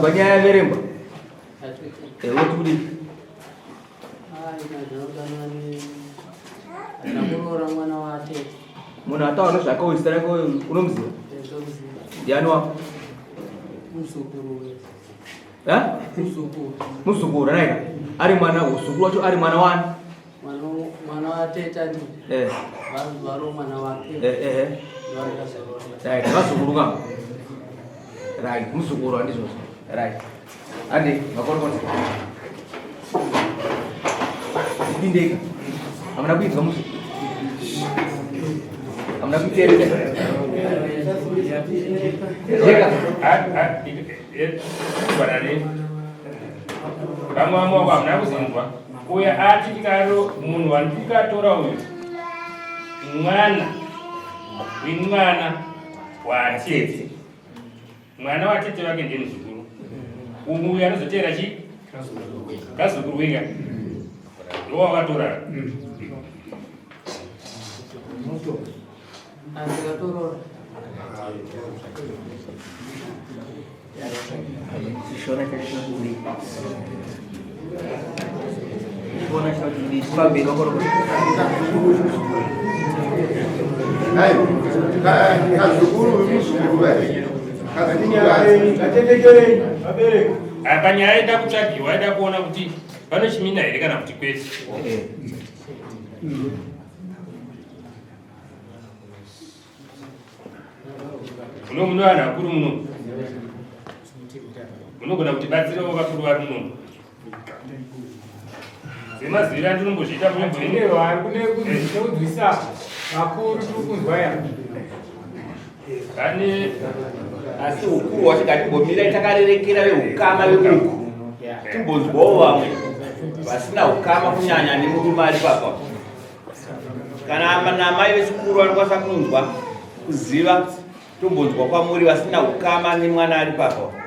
Nyaya yaverengwa. Eh, woti kudii? Munhu ataura nezvake uyu zita rake uyu unomuziva? Ndiani wako? Eh? Muzukuru anaika. Ari mwana uzukuru wacho ari mwana wani? Mwana watete ati. Eh. Varo mwana wake. Eh eh. Right, vazukuru ka. Right, muzukuru handizvozvo. Right. Hande, makorokota. Pindeka. Hamuna kuinzwa musi. Hamuna kuiteerera. Jeka. Vamwe vamwe wako hamuna kuzinzwa. Uya ati tikaro munhu wandikatora uyu mwana wemwana watete mwana watete wake ndiye muzukuru umwe uyu anozoteera chi kazukuru wega ndowavatora Chishona chacho chinoti Chishona chinoti kudii? Pamberi makorokota. Kazukuru muzukuru vai. Kazukuru Ngatendekerei vabereki. Apa nyaya ida kutsvagiwa ida kuona kuti pane chimina here kana kuti kwete. Muno muno vanhu vakuru muno munogona kuti batsirawo vakuru vari muno semaziviro andinombozviita kunzwisa vakuru tiri kunzwa ya pane asi ukuru hwacho ngatimbomirai takarerekera veukama veuku timbonzwawo vamwe vasina ukama kunyanya nemurume ari papa kana namai vechikuru vanokwanisa kunzwa kuziva tombonzwa kwamuri vasina ukama nemwana ari papa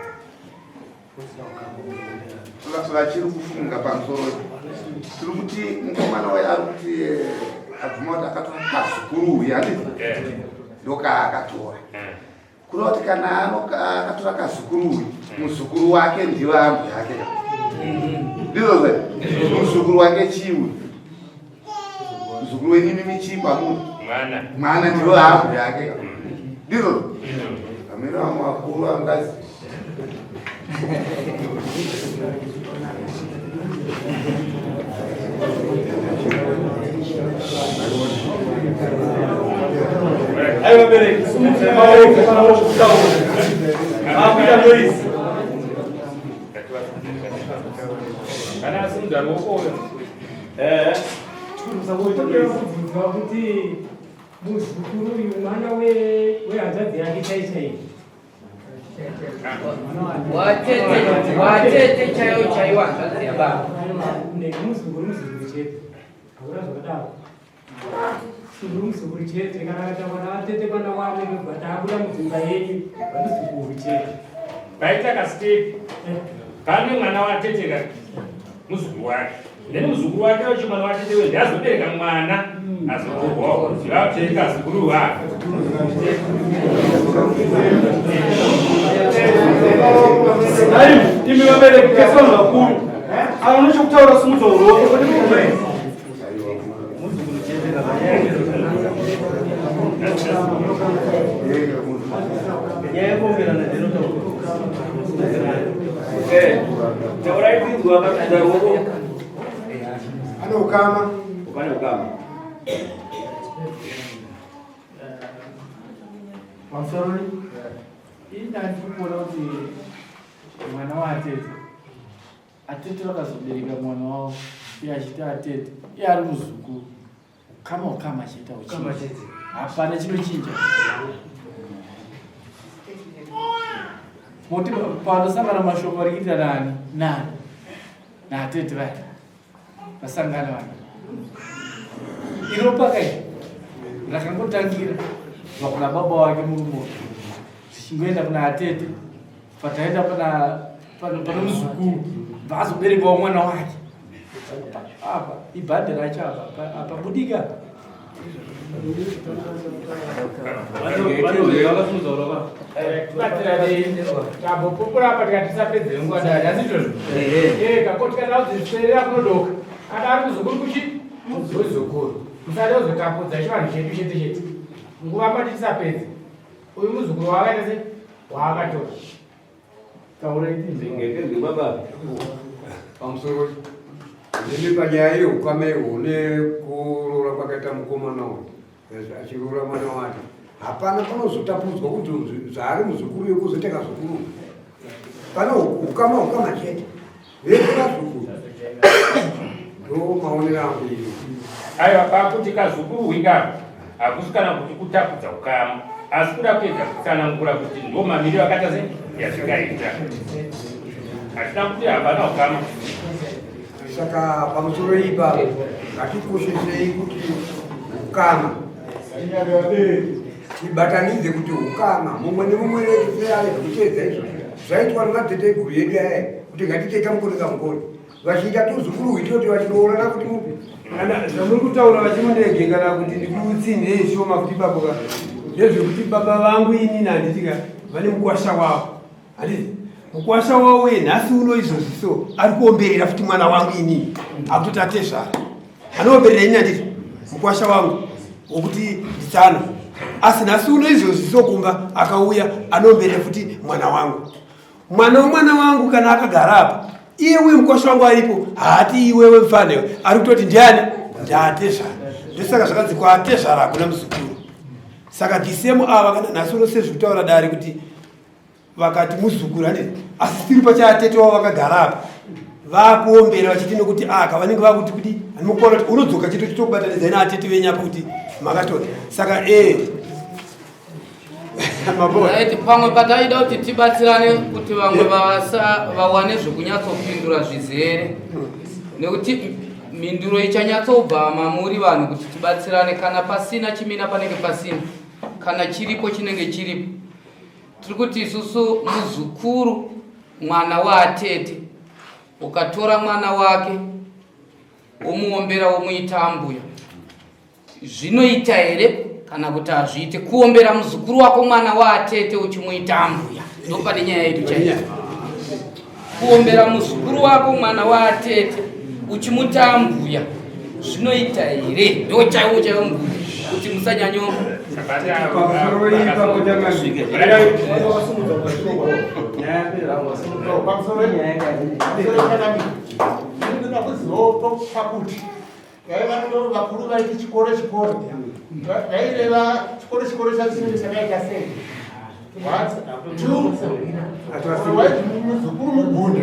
vachiri kufunga pamusoro tiri kuti mukomana waye ari kuti eh, abvuma kuti akatora kazukuru uyu handiti eh. ndokaakatora eh. Kureva kuti kana akatora kazukuru uyu muzukuru wake ndivo ambu yake ndizvo zve muzukuru wake chii uyu muzukuru wenyu imimi chii kwamuri mwana ndivo ambu yake ndizvo amene vamwe vakuru vangazi Kana asimudza ruoko uyo. Eh. Kubvunzwa kuti muzukuru uyu mwana wehanzvadzi yake chai chai. Watete watete chaiyo chaiyo hanzvadzi yababa. Muzukuru muzukuru chete. Hakuna zvakadaro. Muzukuru muzukuru chete kana akataura navatete kwana wane ndobva tabuda mudzimba yenyu vamuzukuru chete. Paita kastep pane mwana watete ka muzukuru wake. Then muzukuru wake wacho mwana watete we ndiazobereka mwana azotorwawo ziva kuti kazukuru wake. Hai, imi vabereki kese vanhu vakuru. Avo nechokutaura simudza ruoko. Taurai kuinzwa pakanda ruoko. Pane ukama. Pane ukama. Pamusoro ini ndandiri kuona kuti mwana waatete atete vakazobereka mwana wavo iye achiti atete iye ari muzukuru ukama ukama chete auchinji hapana chinochinja moti panosangana mashoko ari kuita nani nani naatete vaya vasangana vanhu iropa kai rakangotangira kubva kuna baba wake murume zvichingoenda kuna atete pataenda pana pane muzukuru bva azoberekawo mwana wake apa ibhadhe racho apa apa budika. Tambopupura apa tikati tisapedze nguva dai asi izvozvo kako tikada kudzisverera kunodoka kana ari muzukuru kuchi muzukuru musade kuzotapudza chivanhu chedu chete chete nguva pati tisapedze uyu muzukuru waakaita se waakatora. Taurai baba. Pamusoro ndini panyaya yeukama ihwo nekuroora kwakaita mukomana uyu achiroora mwana wake hapana panozotapudzwa kuti zvaari muzukuru yekuzoita kazukuru pane ukama ukama chete vese vazukuru ndo maonero angu iyo. Aiwa, pakuti kazukuru hwika hakusi kana kuti kutapudza ukama, asi kuda kuedza kutsanangura kuti ndo mamiriro akaita se yazvingaita. Hatina kuti hapana ukama. Saka pamusoro ipapo ngatikoshesei kuti ukama tibatanidze kuti ukama mumwe nemumwe wedu kuteedza izvozvo zvaitwa nemateteguru edu aya kuti ngatite kamukoni kamukoni vachiita tuzukuru huitoti vachiroorana kuti mupi. Kana zvamuri kutaura vachimundege kana kuti ndikutsinhirei shoma kuti ipapo ka ndezvekuti baba vangu inini handiti ka vane mukwasha wavo handiti mukwasha wavo uye nhasi uno izvozvi so ari kuomberera futi mwana wangu inini akutoti atezvara anoomberera inini handiti mukwasha wangu wokuti nditsano asi nhasi uno izvozvi so kumba akauya anoomberera futi mwana wangu mwana wemwana wangu kana akagara apa iye uye mukwasha wangu aripo haati iwewe mfanewe ari kutoti ndiani ndaatezvara ndosaka zvakanzi kwaatezvara hakuna muzukuru saka disemu ava kana nhasi uno sezvikutaura dare kuti vakati muzukuru handiti asi siri pachaatete wavo vakagara apa vakuombera vachiti nokuti aka vanenge vakuti kuti hanimukona kuti unodzoka chito chitokubatanidzai naatete venyu apa kuti makatora saka e Right, pamwe pataida kuti tibatsirane kuti vamwe vasa vawane zvekunyatsopindura zvizere nekuti mhinduro ichanyatsobva mamuri vanhu kuti tibatsirane kana pasina chimina panenge pasina kana chiripo chinenge chiripo tiri kuti isusu muzukuru mwana waatete ukatora mwana wake womuombera womuita ambuya Zvinoita here kana kuti hazviite kuombera muzukuru wako mwana waatete uchimuita ambuya? Ndopane nyaya yedu chaiyo. Kuombera muzukuru wako mwana waatete uchimuta ambuya zvinoita here? Ndo chaiwo chaiwo mubvunzo kuti musanyanyo Pakuti Vaiva vakuru vaiti chikoro chikoro vaireva chikoro chikoro chacho chinenge chakaita sei? One, two, waiti muzukuru mugunde.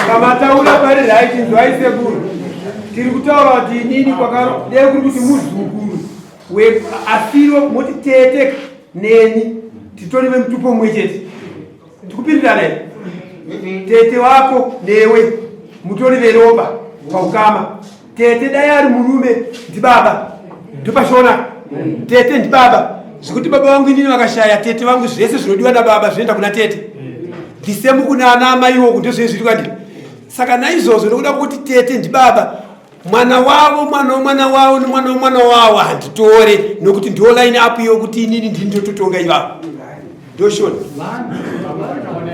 Pamataura pari right inzwai sekuru tiri kutaura kuti inini kwakaro dei kuri kuti muzukuru asiro moti tete neni titori vemutupo mumwe chete tikupindirana here tete wako newe mutori veropa paukama tete dai ari murume ndibaba ndopashona tete ndibaba zvekuti baba vangu inini vakashaya tete vangu zvese zvinodiwa nababa zvinoenda kuna tete the same kuna ana amaiwo ndozvee zviri kwandiri saka naizvozvo nokuda kwekuti tete ndibaba mwana wavo mwana wemwana wavo nemwana wemwana wavo handitore nokuti ndiwo line up yokuti inini ndini ndototonga ivavo ndoshona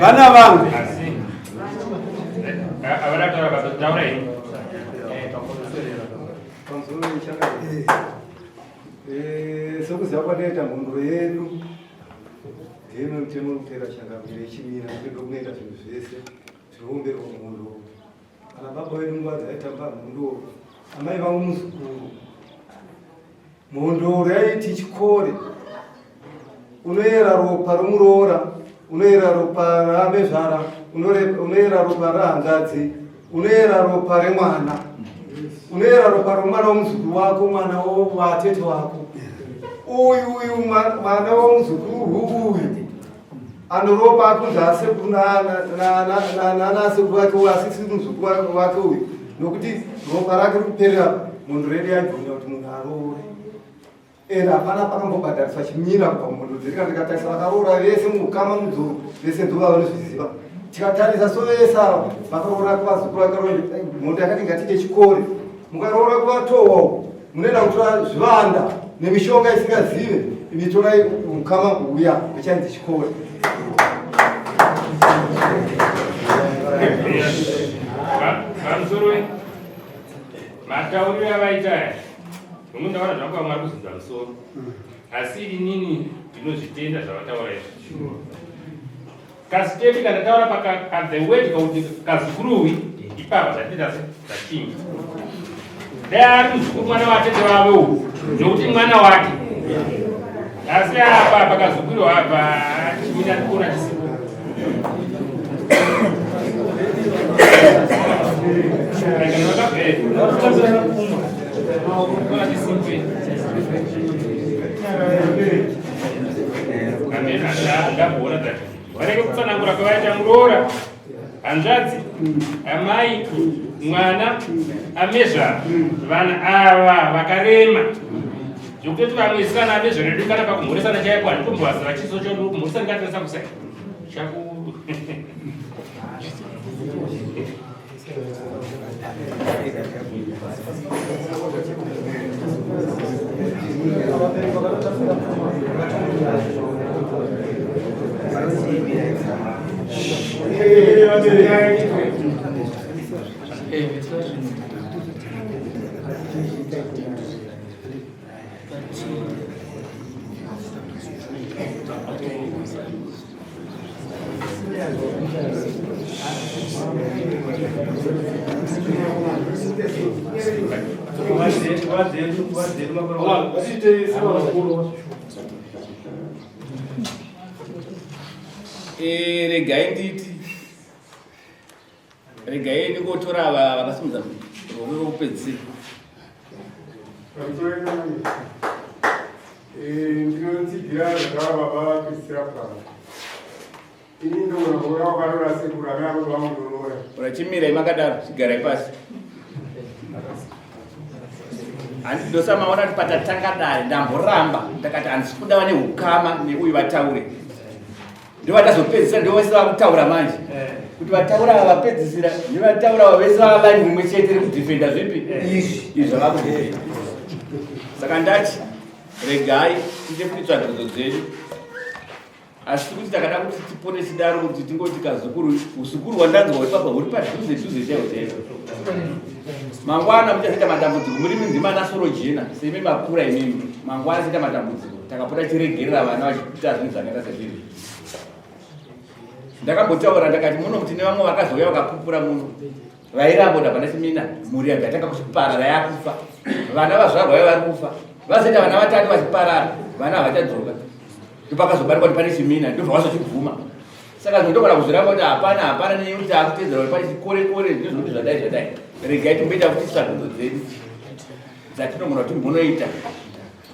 vana vangu. Sekuziva kwataita mhondoro yedu ndeyemwe mutemo unotera changamire ichimira ndokunoita zvinhu zvese zvinoomberwa mhondoro. Ana baba vedu nguva dzaitamba mhondoro, amai vangu muzukuru. Mhondoro yaiti chikore, unoyera ropa romuroora, unoyera ropa ramezvara, unoyera ropa rahanzvadzi, unoyera ropa remwana, unoyera ropa romwana womuzukuru wako, mwana watete wako. Uyu uyu mwana womuzukuru uyu anoropa akunzi asekuru nanasekuru vake uyu asisi muzukuru wake uyu nokuti ropa rake rikuperera mhondo redu yaibvumira kuti munhu aroore and hapana pakambobhadhariswa chimira kubva mumhondo dzedu kana ndikatarisa vakaroora vese muukama mudzoro vese ndova vanozviziva. Tikatarisa sovese ava vakaroora kuvazukuru vakaroora mhondo yakati ngatiite chikore. Mukaroora kuvatowa munoenda kutora zvivanda nemishonga isingazive imitorai ukama huya huchanzi chikore. Pamusoro matauriro avaita aya nomunhu ndaona zvangu vamwe vari kuzunza musoro asi inini ndinozvitenda zvavataura izvi kasitepi kandataura pa the word kakuti kazukuruwi ipapa zvatiita se zvachinja dai ari muzukuru mwana watete vavo uku nokuti mwana wake asi apa pakazukuru apa chimina ndikuona chisipo Varege kutsanangura kwavaita muroora, hanzvadzi, amai, mwana, amezvara, vanhu ava vakarema zvekutoti vamwe isu kana amezvara edu kana pakumhoresana chaipo handitombovaziva chiso chodu kumhoresana ndikatarisa kusai chaku Eh, regai nditi regai ndingotora ava vakasimudza ruoko rwekupedzisira eh, ndinotsigira zvakava baba vapedzisira kutaura ini ndogona kuuya wakarora sekuru amai ako vangu ndoroora urachimirai makadaro chigarai pasi handiti ndosamaona kuti patatanga dare ndamboramba ndakati handisi kuda vane ukama neuyu vataure ndovatazopedzisira ndovese vakutaura manje eh. kuti vataura ava vapedzisira nevataura ava vese vava vari mumwe chete rekudhifenda zvipi eh. izvi zvavakudhifenda saka ndati regai tiite kuti tsvagidzo dzedu asi kuti takada kuti tipone tidaro kuti tingoti kazukuru uzukuru hwandanzwa huri papa huri padhuze dhuze chaiwo chaiwo mangwana muchazoita matambudziko muri mindima nasoro jena seimi makura imimi mangwana tiita matambudziko takapota tiregerera vana vachiita zvinhu zvakaita sezvizvi ndakambotaura ndakati muno kuti nevamwe vakazouya vakapupura muno vairamba kuti hapana chimina mhuri yabva yatanga kuchiparara yakufa vana vazvarwa vaiva vari kufa vazoita vana vatatu vachiparara vana havachadzoka ndopakazobatwa kuti pane chimina ndobva vazochibvuma saka zvino ndogona kuzviramba kuti hapana hapana nekuti akutedzera kuti pane chikorekore ndozvekuti zvadai zvadai regai timboita kuti tsvagudzo dzedu dzatinogona kuti timbonoita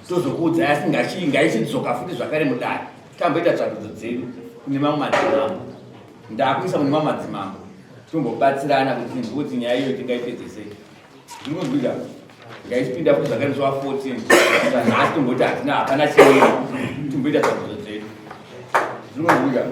tozokuudzai asi ngaichidzoka futi zvakare mudare tamboita tsvagudzo dzedu kune mamwe madzimambo ndakuisa mune mamwe madzimambo tombobatsirana kuti tinzwe kuti nyaya iyoyo tingaipedze sei zviri kunzwika ngaichipinda futi zvakare musi wa 14 nhasi tomboti hatina hapana chimwe timboita tsvagudzo dzedu zviri kunzwika.